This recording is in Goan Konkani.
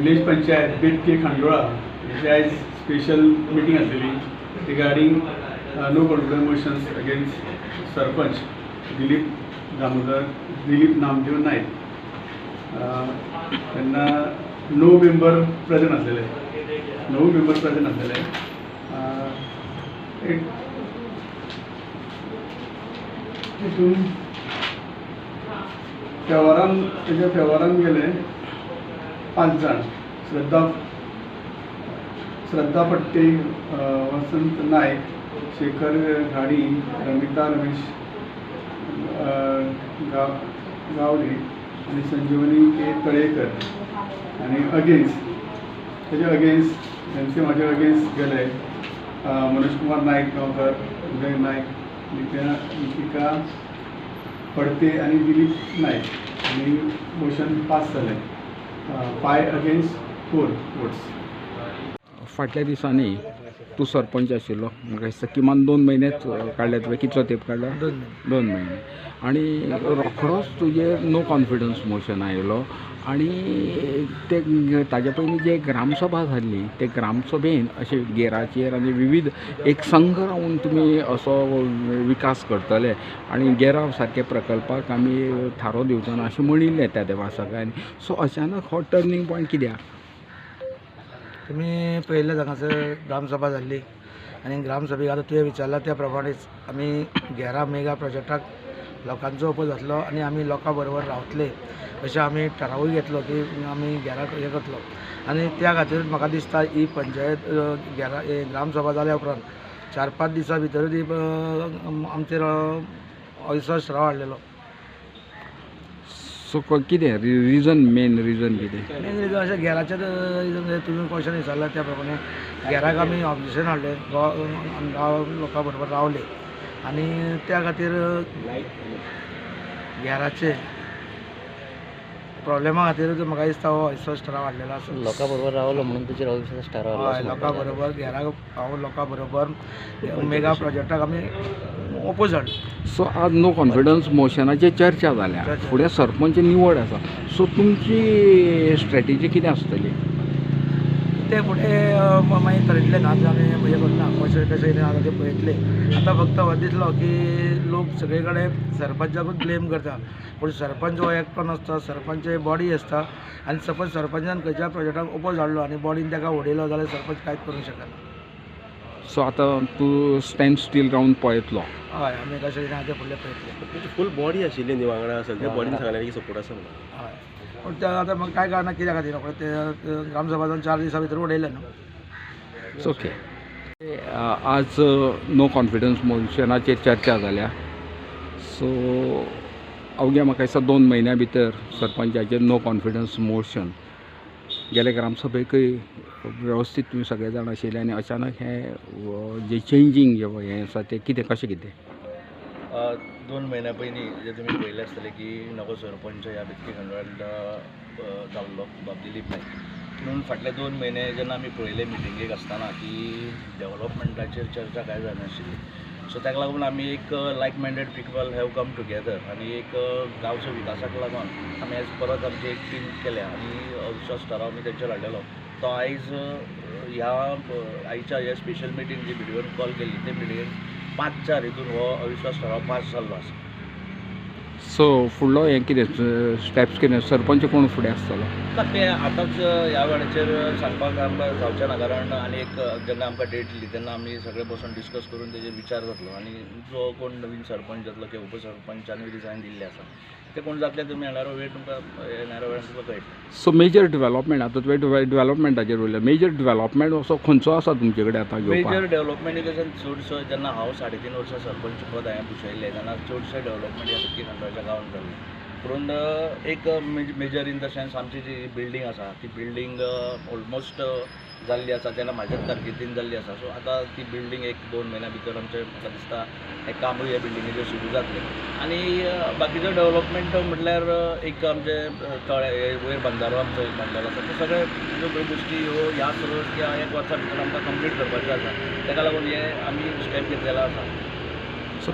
विलेज पंचायत बेतके खांडोळा हेची आयज स्पेशल मिटींग आसलेली regarding no confidence motions against sarpanch Dilip Damodar Dilip Namdev Naik. तेन्ना 9 मेंबर प्रेजंट आसलेले, 9 मेंबर प्रेजंट आसलेले. एक तितून फेवरान तेज्या फेवरान गेले 5 जाण, श्रद्धा फट्टे, वसंत नायक, शेखर घाडी, रमिता रमेश गावडे आनी संजीवनी के तळेकर. आनी अगेन्स्ट तेजे अगेन्स्ट एम सी म्हाजे अगेन्स्ट गेले मनोज कुमार नायक गांवकर, उदय नायक, नितिका फडते आनी दिलीप नायक. आनी मोशन पास जालें 5 अगेन्स्ट 4 वोट्स. फाटल्या दिसांनी तूं सरपंच आशिल्लो, म्हाका दिसता किमान 2 म्हयनेच काडले तुवें. कितलो तेंप काडला? 2 म्हयने. आनी रोखडोच तुजेर नो कॉन्फिडन्स मोशन आयलो. आनी ते ताजे पयलीं जे ग्रामसभा जाल्ली ते ग्रामसभेन अशें गेराचेर आनी विविध एक संघ रावन तुमी असो विकास करतले आनी गेरा सारके प्रकल्पाक आमी थारो दिवचो ना अशें म्हणिल्लें त्या तेंपार सगळ्यांनी. सो अचानक हो टर्निंग पॉयंट कित्याक? तुमी पळयल्लें हांगासर ग्रामसभा जाल्ली आनी ग्रामसभेक आतां तुवें विचारलां त्या प्रमाणेच आमी गेरा मेगा प्रोजेक्टाक लोकांचो ओपोज आसलो आनी आमी लोकां बरोबर रावतले अशें आमी ठरावूय घेतलो की आमी गेराक हें करतलो. आनी त्या खातीर म्हाका दिसता ही पंचायत गेरा ग्रामसभा जाल्या उपरांत 4-5 दिसां भितरूच ही आमचेर अविश्वास ठराव हाडलेलो. सो कितें रिजन, मेन रिजन कितें? मेन रिजन अशें गेराचें रिजन तुमी क्वेश्चन विचारलां त्या प्रमाणे गेराक आमी ऑब्जेक्शन हाडलें, गांव लोकां बरोबर रावले आनी त्या खातीर गेराचे प्रॉब्लेमा खातीर म्हाका दिसता हो अविश्वास ठराव हाडलेलो आसा. लोकां बरोबर रावलो म्हणून तुजेर अविश्वास ठराव? हय, लोकां बरोबर गेराक हांव लोकां बरोबर मेगा प्रोजेक्टाक आमी ओपोज हाडलो. सो आज नो कॉन्फिडन्स मोशनाचेर चर्चा जाल्या, फुडें सरपंच निवड आसा, सो तुमची स्ट्रेटेजी कितें आसतली? ते फुडें मागीर थरयतले ना, आमी हें करना कशें कशें कितें आतां तें पळयतले. आतां फक्त हो दिसलो की लोक सगळे कडेन सरपंचाकूच ब्लेम करता, पूण सरपंच हो एकटो नासता, सरपंच बॉडी आसता. आनी सपोज सरपंचान खंयच्या प्रोजेक्टाक ओपोज हाडलो आनी बॉडीन ताका उडयलो जाल्यार सरपंच कांयच करूंक शकना. सो आतां तूं स्टँड स्टील रावन पळयतलो? हय, आमी कशें कितें आतां फुडलें पळयतले. तुजी फूल बॉडी आशिल्ली न्ही वांगडा, सगळ्या बॉडीन सांगलें की सपोर्ट आसा म्हणून. हय, पूण ते आतां म्हाका कांय कळना कित्या खातीर रोखडें ते ग्रामसभा जावन 4 दिसां भितर उडयलें न्हू. It's okay. आज नो कॉन्फिडन्स मोशनाचेर चर्चा जाल्या. सो अवघ्या म्हाका दिसता 2 म्हयन्या भितर सरपंचाचेर नो कॉन्फिडन्स मोशन गेले ग्रामसभेकय वेवस्थीत तुमी सगळे जाण आशिल्ले आनी अचानक हें जे चेंजींग जें हें आसा तें कितें कशें कितें? 2 म्हयन्या पयलीं जे तुमी पळयलें आसतलें की नवो सरपंच ह्या बेतके खांडोळा जाल्लो बाब दिलीप नायक. पूण फाटले 2 म्हयने जेन्ना आमी पळयलें मिटिंगेक आसतना की डेवलपमेंटाचेर चर्चा कांय जायनाशिल्ली. सो ताका लागून आमी एक like minded people have come together आनी एक गांवच्या विकासाक लागून आमी आयज परत आमची एक टीम केल्या आनी अविश्वास ठराव आमी तेंचेर हाडलेलो. तो आयज ह्या आयच्या ह्या स्पेशल मिटींग जी मिडियन कॉल केली ते मिटिंगेक 5-4 हितून हो अविश्वास ठराव पास जाल्लो आसा. सो फुडलो हें कितें स्टेप्स कितें, सरपंच कोण फुडें आसतलो? ना, तें आतांच ह्या वेळाचेर सांगपाक आमकां जावचें ना, कारण आनी एक जेन्ना आमकां डेट दिली तेन्ना आमी सगळे बसून डिस्कस करून तेजेर विचार जातलो आनी जो कोण नवीन सरपंच जातलो किंवा उपसरपंचान रिजायन दिल्लें आसा ते कोण जातले तुमी येणारो वेळ तुमकां येणाऱ्या वेळार तुमकां कळटलें. सो मेजर डेवलपमेंट आतां तुवें डेवलपमेंटाचेर उरलें, मेजर डेवलपमेंट असो खंयचो आसा तुमचे कडेन आतां घेवपाक? Major development in the sense चडसो जेन्ना हांव 3.5 वर्सां सरपंच पद हांवें भुशयलें तेन्ना चडशें डेवलपमेंट ह्या बेतके खांडोळच्या गांवांत जाल्लें. पूण एक मेजर इन the sense आमची जी बिल्डींग आसा ती बिल्डींग ऑलमोस्ट जाल्ली आसा, तेन्ना म्हाज्याच कारकिर्दीन जाल्ली आसा. सो आतां ती बिल्डींग 1-2 म्हयन्या भितर आमचें म्हाका दिसता हें कामूय ह्या बिल्डिंगेचेर सुरू जातलें. आनी बाकीचो डेवलपमेंट म्हटल्यार एक आमचें तळें वयर बंदारो आमचो एक बांदलेलो आसा, ते सगळे सगळ्यो गोश्टी ह्यो ह्या वर्स किंवा 1 वर्सा भितर आमकां कंप्लीट करपाच्यो आसा. ताका लागून हे आमी स्टेप घेतलेलो आसा. सो